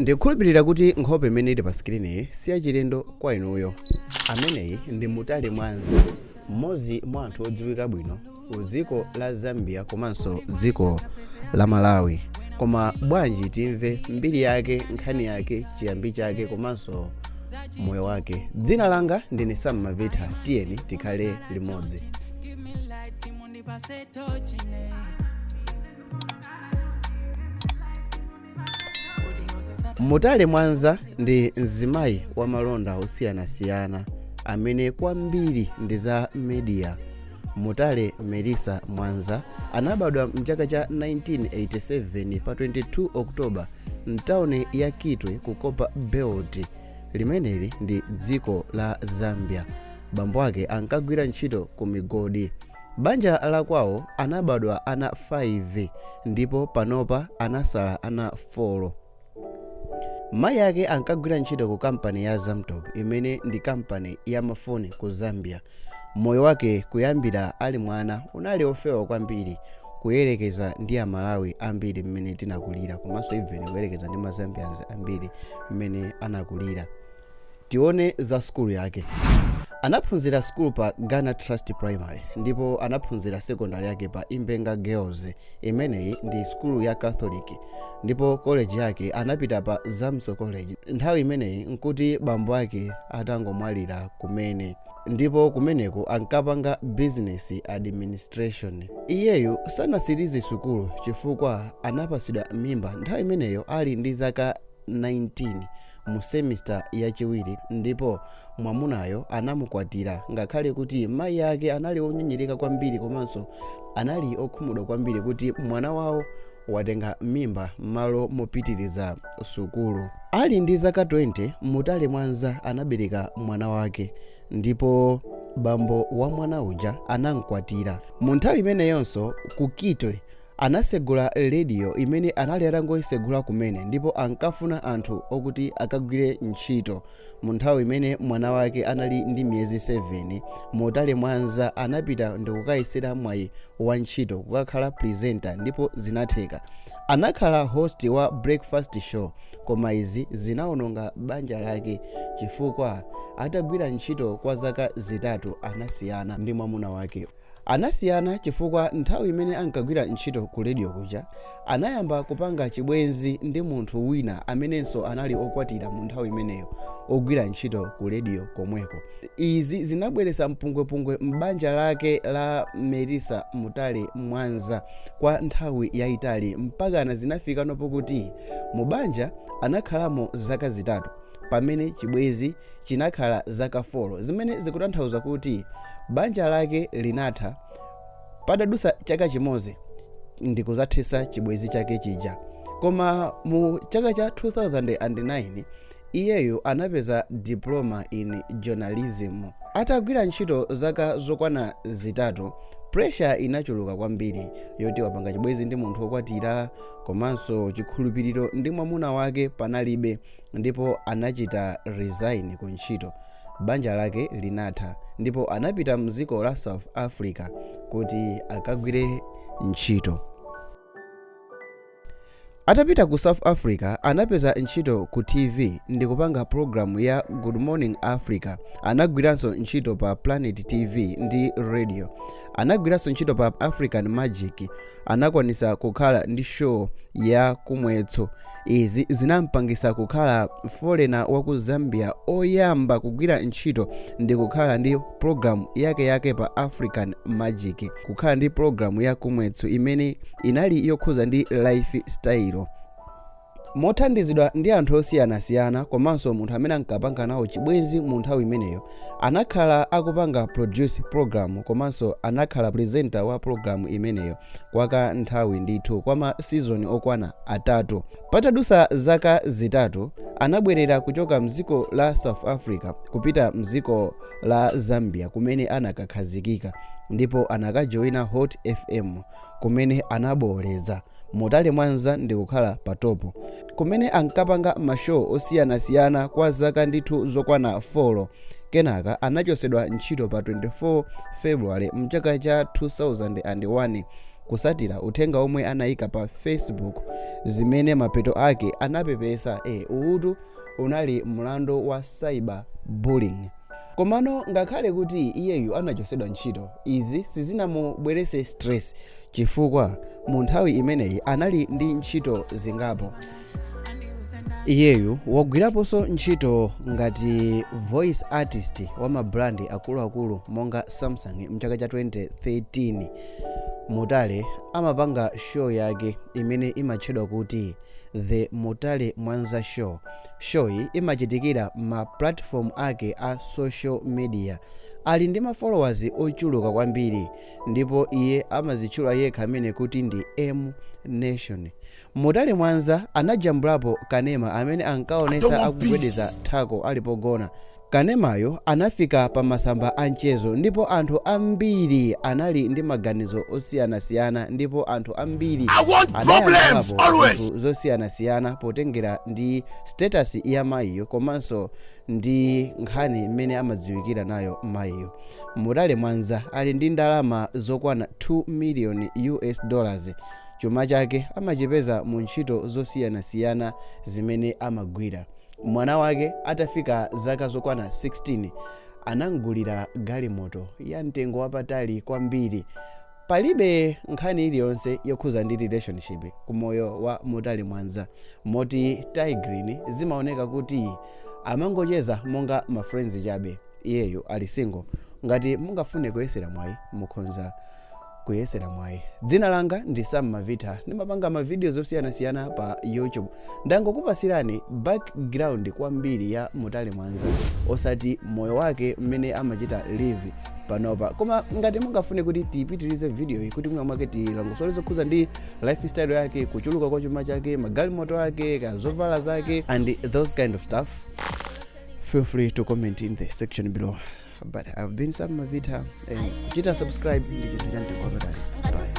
Ndikukhulupirira kuti nkhope imene ili pa screen si yachilendo kwa inuyo. Ameneyi ndi Mutale Mwanza, mmodzi mwa anthu odziwika bwino ku dziko la Zambia komanso dziko la Malawi. Koma bwanji timve mbiri yake, nkhani yake, chiyambi chake komanso moyo wake. Dzina langa ndine Sam Mavita, tiyeni tikhale limodzi. Give me light, mundipase tochine. Mutale Mwanza ndi mzimayi wa malonda osiyanasiyana amene kwambiri ndi za media. Mutale Melissa Mwanza anabadwa mchaka cha 1987 pa 22 October mtawuni ya Kitwe ku Copper Belt. Limeneli ndi dziko la Zambia. Bambo ake ankagwira ntchito ku migodi. Banja la kwawo anabadwa ana 5 ndipo panopa anasala ana 4. Mayi ake ankagwira ntchito ku kampani ya Zamtop, imene ndi kampani ya mafoni ku Zambia. Moyo wake kuyambira ali mwana unali ofewa kwambiri kuyerekeza ndi Amalawi ambiri mmene tinakulira, komanso even kuyerekeza ndi ma Zambians ambiri mmene anakulira. Tione za sukulu yake. Anaphunzira sukulu pa Ghana Trust Primary ndipo anaphunzira secondary yake pa Imbenga Girls, imeneyi ndi sukulu ya Catholic, ndipo college yake anapita pa Zamso College. Nthawi imeneyi nkuti bambo ake atangomwalira kumene, ndipo kumeneko ankapanga business administration. Iyeyu sanasirize sukulu chifukwa anapasidwa mimba nthawi imeneyo ali ndi zaka 19 mu semester yachiwiri, ndipo mwamunayo anamukwatira ngakhale kuti mayi ake anali onyinyirika kwambiri komanso anali okhumudwa kwambiri kuti mwana wawo watenga mimba m'malo mopitiriza sukulu. Ali ndi zaka 20, Mutale Mwanza anabereka mwana wake ndipo bambo wa mwana uja anamkwatira. Mu nthawi imeneyonso ku Kitwe anasegula radio imene anali atangoyisegula kumene, ndipo ankafuna anthu okuti akagwire ntchito. Mu nthawi imene mwana wake anali ndi miyezi 7, Mutale Mwanza anapita ndikukayesera mwayi wa ntchito kukakhala presenter, ndipo zinatheka. Anakhala host wa breakfast show, koma izi zinawononga banja lake chifukwa atagwira ntchito kwa zaka 3 anasiyana ndi mwamuna wake. Anasiyana chifukwa nthawi imene ankagwira ntchito ku radio kuja anayamba kupanga chibwenzi ndi munthu wina amenenso anali okwatira mu nthawi imeneyo, ogwira ntchito ku radio komweko. Izi zinabweretsa mpungwepungwe m'banja lake la Melissa Mutale Mwanza kwa nthawi yayitali, mpakana zinafika nopo kuti mu banja anakhalamo zaka 3 pamene chibwenzi chinakhala zaka 4, zimene zikutanthauza kuti banja lake linatha patadusa chaka chimodzi ndikuzathesa chibwenzi chake chija. Koma mu chaka cha 2009 iyeyo anapeza diploma in journalism. Atagwira ntchito zaka zokwana 3, pressure inachuluka kwambiri yoti wapanga chibwenzi ndi munthu wokwatira, komanso chikhulupiriro ndi mwamuna wake panalibe, ndipo anachita resign ku ntchito. Banja lake linatha ndipo anapita mdziko la South Africa kuti akagwire ntchito. Atapita ku South Africa anapeza ntchito ku TV ndi kupanga programu ya Good Morning Africa. Anagwiranso ntchito pa Planet TV ndi radio. Anagwiranso ntchito pa African Magic. Anakwanisa kukhala ndi show ya kumwetso. Izi zinampangisa kukhala foreigner wa ku Zambia oyamba kugwira ntchito ndi kukhala ndi programu yakeyake pa African Magic, kukhala ndi programu ya kumwetso imene inali yokhuza ndi lifestyle. Mothandizidwa ndi anthu osiyanasiyana komanso munthu amene ankapanga nawo chibwenzi mu nthawi imeneyo, anakhala akupanga produce program komanso anakhala presenter wa program imeneyo kwa kanthawi ndithu, kwa ma season okwana 3. Patadusa zaka 3 anabwerera kuchoka mdziko la South Africa kupita mdziko la Zambia kumene anakakhazikika, ndipo anakajoina Hot FM kumene anaboleza Mutale Mwanza ndi kukhala pa top, kumene ankapanga mashow osiyanasiyana kwa zaka ndithu zokwana 4. Kenaka anachosedwa ntchito pa 24 February mchaka cha 2001 Kusatira uthenga omwe anayika pa Facebook, zimene mapeto ake anapepesa. Uwutu unali mlandu wa cyber bullying. Komano ngakhale kuti iyeyu anachosedwa ntchito, izi sizinamubwerese stress chifukwa mu nthawi imeneyi anali ndi ntchito zingapo. Iyeyu wagwiraponso ntchito ngati voice artist wa ma brand akuluakulu monga Samsung mchaka cha 2013. Mutale amapanga show yake imene imatchedwa kuti The Mutale Mwanza Show. Show imachitikira ma platform ake a social media. Ali ndi ma followers ochuluka kwambiri ndipo iye amazitchula yekha amene kuti ndi M Nation. Mutale Mwanza anajambulapo kanema amene ankaonesa akugwedeza thako ali pogona. Kanemayo anafika pa masamba a mchezo ndipo anthu ambiri anali ndi maganizo osiyanasiyana, ndipo anthu ambiri anayankhulapo zinthu zosiyanasiyana potengera ndi status ya mayiyo komanso ndi nkhani imene amadziwikira nayo mayiyo. Mutale Mwanza ali ndi ndalama zokwana 2 million US dollars. Chuma chake amachipeza mu ntchito zosiyanasiyana zimene amagwira. Mwana wake atafika zaka zokwana 16, anamugulira galimoto ya mtengo wapatali kwambiri. Palibe nkhani iliyonse yokhuza ndi relationship kumoyo wa Mutale Mwanza, moti Tay Grin zimaoneka kuti amangocheza monga ma friends chabe. Iyeyo ali single. Ngati mungafune kuyesera mwayi, mukhonza kuyesera mwayi. Dzina langa ndi Sam Mavita, ndimapanga ma videos osiyanasiyana pa YouTube. Ndangokupasirani background kwambiri ya Mutale Mwanza, osati moyo wake mmene amachita live panopa. Koma ngati mungafune kuti tiyipitirize video iyi, kuti mwina mwake tilongosole zokhuza ndi lifestyle yake, kuchuluka kwa chuma chake, magalimoto ake, kazovala zake and those kind of stuff, feel free to comment in the section below. But I've been Sam Mavita, and kuchita subscribe ndi chinthu cha mtengo wapatali. Bye.